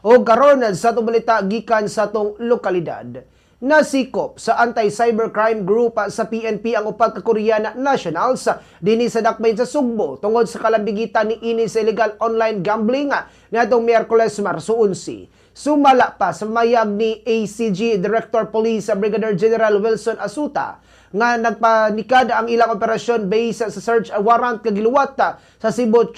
O karon sa atong balita gikan sa atong lokalidad. Nasikop sa Anti-Cybercrime Group sa PNP ang upat ka Korean nationals dinhi sa dakbayan sa Sugbo tungod sa kalambigitan ni ini sa illegal online gambling niadtong Miyerkules, Marso 11. Sumala pa sa mayag ni ACG Director Police Brigadier General Wilson Asuta nga nagpanikad ang ilang operasyon based sa search warrant nga giluwat sa Cebu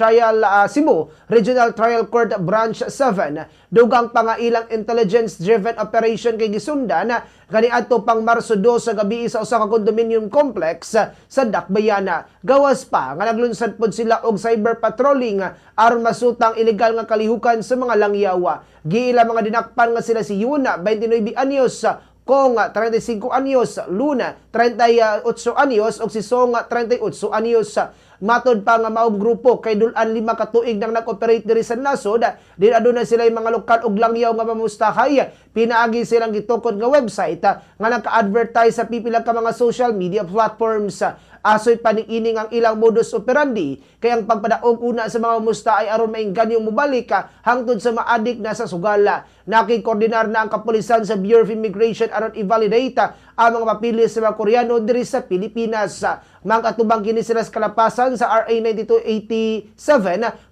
Regional Trial Court Branch 7. Dugang pa nga ilang intelligence driven operation kay gisundan kaniadto pang Marso 2 sa gabi sa usa ka condominium complex sa Dakbayana. Gawas pa nga naglunsad pod sila og cyber patrolling aron masutang ilegal nga kalihukan sa mga langyawa. Giila mga dinakpan nga sila si Yuna, 29 anyos, Kong, 35 anyos, Luna, 38 anyos ug si Song, 38 anyos. Matod pa nga maong grupo kay dul-an 5 ka tuig nang nag-operate diri sa nasod, din aduna sila mga lokal og langyaw nga mamustahay. Pinaagi silang gitukod nga website nga naka-advertise sa pipila ka mga social media platforms. Asoy paniining ang ilang modus operandi kay ang pagpadaog una sa mga musta ay aron mainganyong mobalik hangtod sa maadik na sa sugala. Nakikoordinar na ang kapulisan sa Bureau of Immigration aron i-validate ang mga papeles sa mga Koreano diri sa Pilipinas. Mga kini sila sa kalapasan sa RA 9287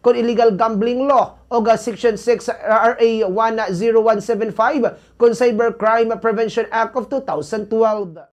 kon illegal gambling law o Section 6 RA 10175 kon Cybercrime Prevention Act of 2012.